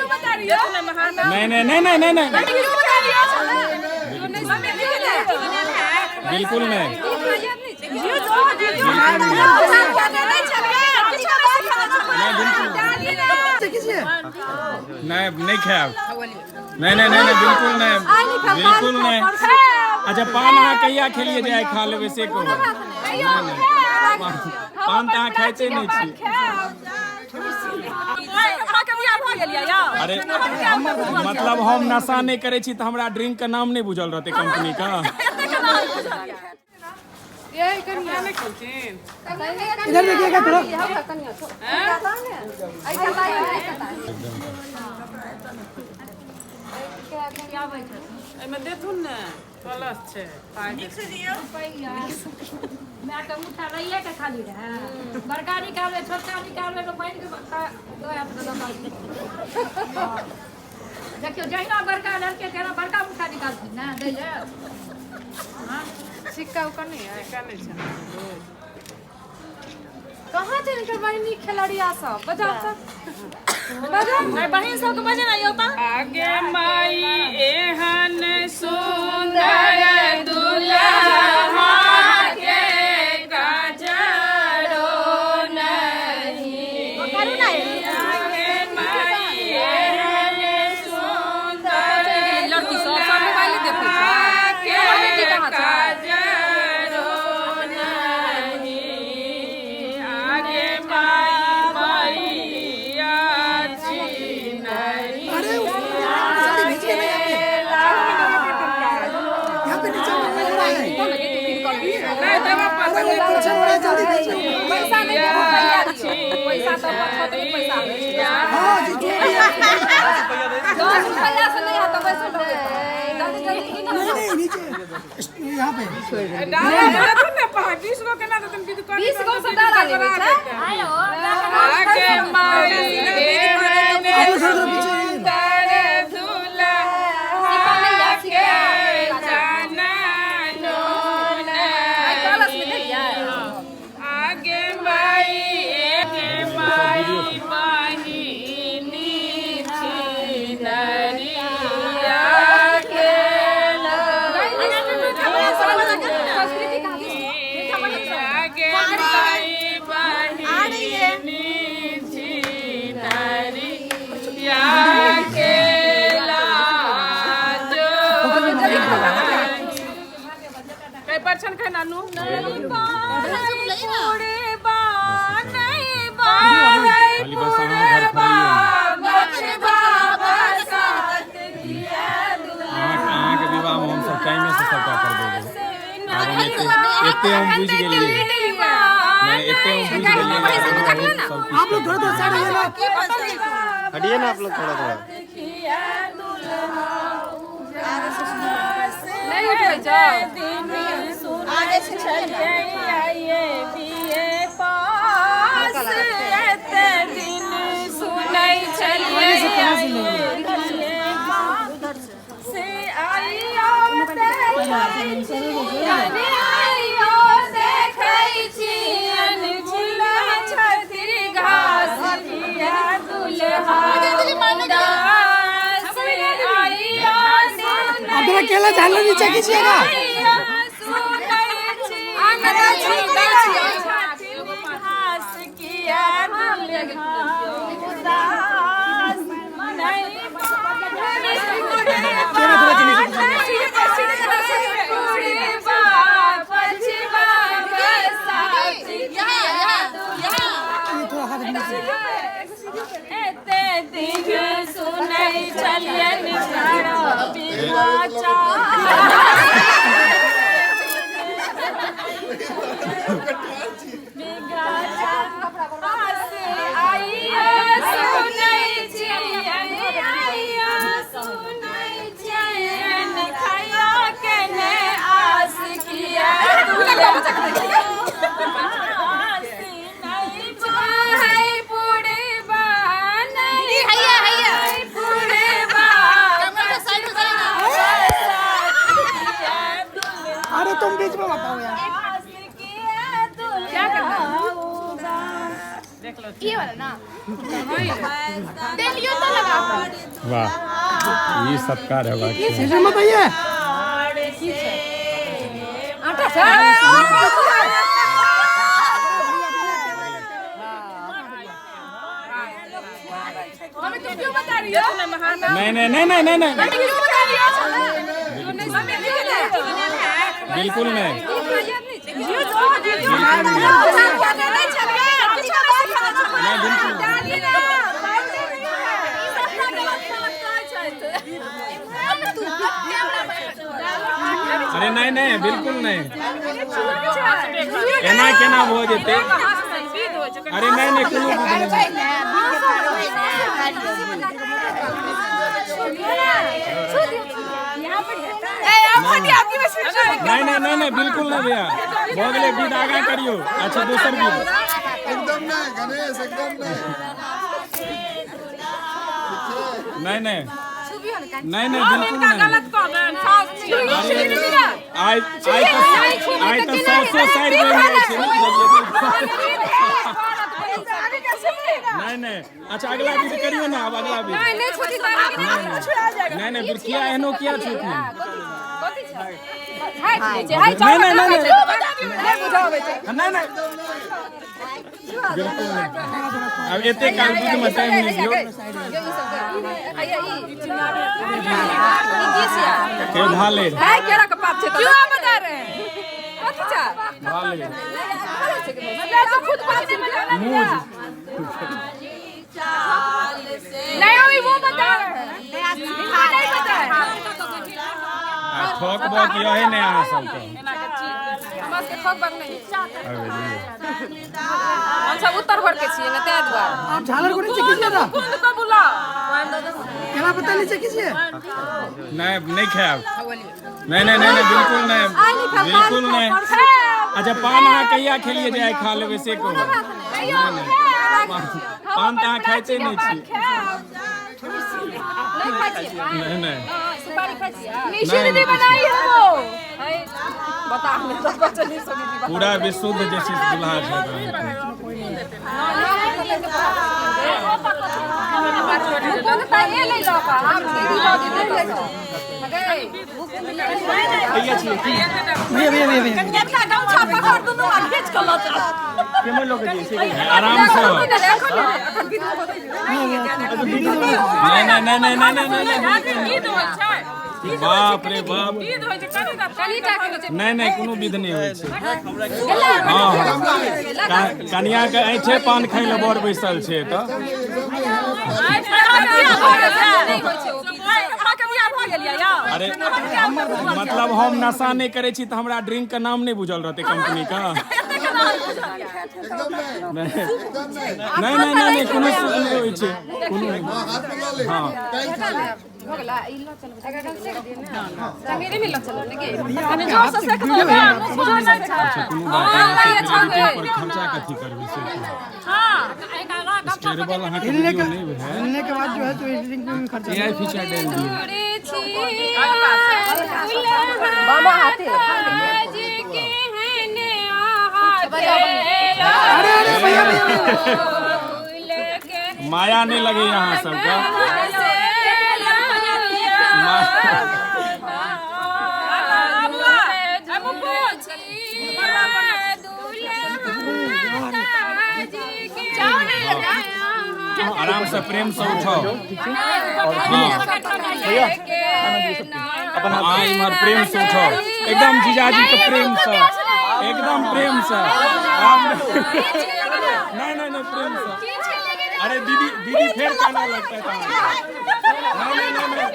क्यों बता रही हो? नहीं नहीं नहीं नहीं नहीं नहीं, क्यों बता रही हो? मम्मी क्यों बिल्कुल नहीं। नहीं बिल्कुल नहीं, नहीं खायब। नहीं नहीं नहीं नहीं, बिल्कुल नहीं, बिल्कुल नहीं। अच्छा पान अहाँ कहिया खेलिए जे आइ खा लेबै से कहू। नहीं नहीं, पान तऽ अहाँ खाइते नहि छी। अरे मतलब हम नशा नहि करै छी तऽ हमरा ड्रिंक के नाम नहि बुझल रहतै कंपनी के। इधर देखिएगा थोड़ा। एहिमे देथुन ने, प्लस छै पाइ। मायके अंगूठा रहिए के खाली रहै, बड़का निकालबै छोटका निकालबै तऽ बहिनके देखियौ, जहिना बड़का लड़के तहिना बड़का अंगूठा निकालथिन ने दै लए। सिक्का उक्का नहीं है? सिक्का नहि छै। कहाँ छै इनकर बहिनी? खेलड़िया सब बजाओ, सब बजाओ। बहिन सबके बजेना यौ तऽ। आगे माई एहन सुंदर दुल्हा के काजरो नहीं। आगे माई एहन सुंदर लड़की सब सब मोबाइल देखै छै। के काजरो नहीं। आगे माई मैया छिनरी। अरे जल्दी भेजिए ना, यहाँ पे, यहाँ पे नीचे में हो रहा है। अरे वो पीछे हो रहा है, जल्दी भेजिए। पैसा नहीं देबो, रुपैया दियौ। पैसा तऽ कतबे पैसा होइ छै? हाँ जी, जो भी है। 10 रुपैया से नहीं होत, बैसल रहबै जल्दी जल्दी की। नहीं नहीं, नीचे यहाँ पे। डाला देथुन ने, 20 गो केना देथुन? 20 गो से डाला लेबै छै। आगे माई एहन आप लोग थोड़ा थोड़ा पीछे रहिए। सुंदर दुल्हा के जाननो नहीं। आगे माई, आगे माई बहिनी छिनरिया के। आगे माई बहिनी छिनरिया के लाजो। कई परछन के नानू। खाली बस अहाँ घर पर अहाँके विवाहमे हमसब टाइमेसँ सबटा करबेबै। आब हम एते एते हम बुझि गेलियै, नहि एते हम बुझि गेलियै सब। आप लोग थोड़ा थोड़ा साइड होइए ना। हटिए ना आप लोग थोड़ा थोड़ा। नहीं उठबै छौ। आगे से बीए पास एते दिन सुनै छलियै से आइयो देखै छियनि, आइयो देखै छियनि झूला छथि घास किया दुल्हा उदास आइयो। आप थोड़ा केला झाल नीचे कीजिएगा। सुनै घास किया दुल्हा उदास नहीं। केला थोड़ा नीचे कीजिएगा। ये थोड़ा हाथ नीचे। एते दिन सुनै छलियनि बिगाचा बिगाचा आस आइयो सुनै छियनि, आइयो सुनै छियनि खाइयो केने आस किया आस नहीं है पुड़बा नहीं है पुड़बा। अरे तुम बीच में बताओ यार। क्या करना? ये वाला ना दे लियो तो लगा। वाह, ये सत्कार है वाह। सीजन मत आइए। आटा से मम्मी तुम क्यों बता रही हो? नहीं नहीं नहीं नहीं नहीं नहीं, क्यों बता रही हो? बिल्कुल नहीं। अरे नहीं नहीं, बिल्कुल नहीं। एना केना भऽ जेतै? अरे नहीं नहीं, कोनो विध नहीं। नहीं नहीं नहीं नहीं, बिल्कुल नहीं भैया, भऽ गेलै विध, आगाँ करियौ। अच्छा दोसर विध। एकदम नहीं गणेश, एकदम नहीं। नहीं नहीं नहीं नहीं, बिल्कुल नहीं। आइ आइ तऽ 100 साइड बनि जाइ छै। नहीं नहीं, अच्छा अगला विध करियौ ना। अब अगला विध। नहीं नहीं, फिर किया एहनो किया छूटी? नहीं नहीं नहीं नहीं नहीं, बिल्कुल नहीं। अब एते काल विध में टाइम नहीं दियौ। के भाले केरा के पात छै क्यों बता रहे हैं? कथी छै भाले मतलब तो खुद पात मूज नहीं, वो बता रहे हैं, इनको नहीं पता है। आ ठोक बक यहे नहीं अहाँ सबके। हमरा सबके ठोक बक नहीं। हम सब उत्तर भर के छियै ना, ताहि दुआरे। आप झालर को नीचे कीजिए ना। मुकुंद को बुलाओ। केला पत्ता नीचे कीजिए। नहीं नहीं खायब। नहीं नहीं नहीं, बिल्कुल नहीं, बिल्कुल नहीं। अच्छा पान अहाँ कहिया खेलिए जे आइ खा लेबै से कहू? पान तऽ अहाँ खाइते नहि छी। नहीं नहीं, निशु दीदी बनाई है वो। बता पूरा विशुद्ध जे छै दुल्हा छै। आराम से। नहीं नहीं नहीं नहीं नहीं नहीं, बाप रे बाप। नहीं नहीं, कोनो विध नहीं होइ छै। हाँ हाँ, कनिया के ऐठे पान खाइ लए बर बैसल छै तऽ। अरे मतलब हम नशा नहीं करै छी तऽ हमरा ड्रिंक के नाम नहीं बुझल रहतै कंपनी का। नहीं नहीं नहीं, कोनो नहीं होइ छै, कोनो नहीं। हाँ खर्चा कथी करबै से स्टेबल अहाँ के वीडियो नहीं है। मिलने के बाद जो है तो एडिटिंग में भी खर्चा एआई फीचर डाल दियो। मामा हाथे। अरे अरे भैया भैया, माया नहीं लगे यहाँ सबका। आराम से प्रेम से उठाओ। हाँ इम्हर प्रेम से उठाओ, एकदम जीजाजी के प्रेम से, एकदम प्रेम से। नहीं नहीं नहीं, प्रेम से। अरे दीदी दीदी फिर कहना लगता है। नहीं नहीं नहीं।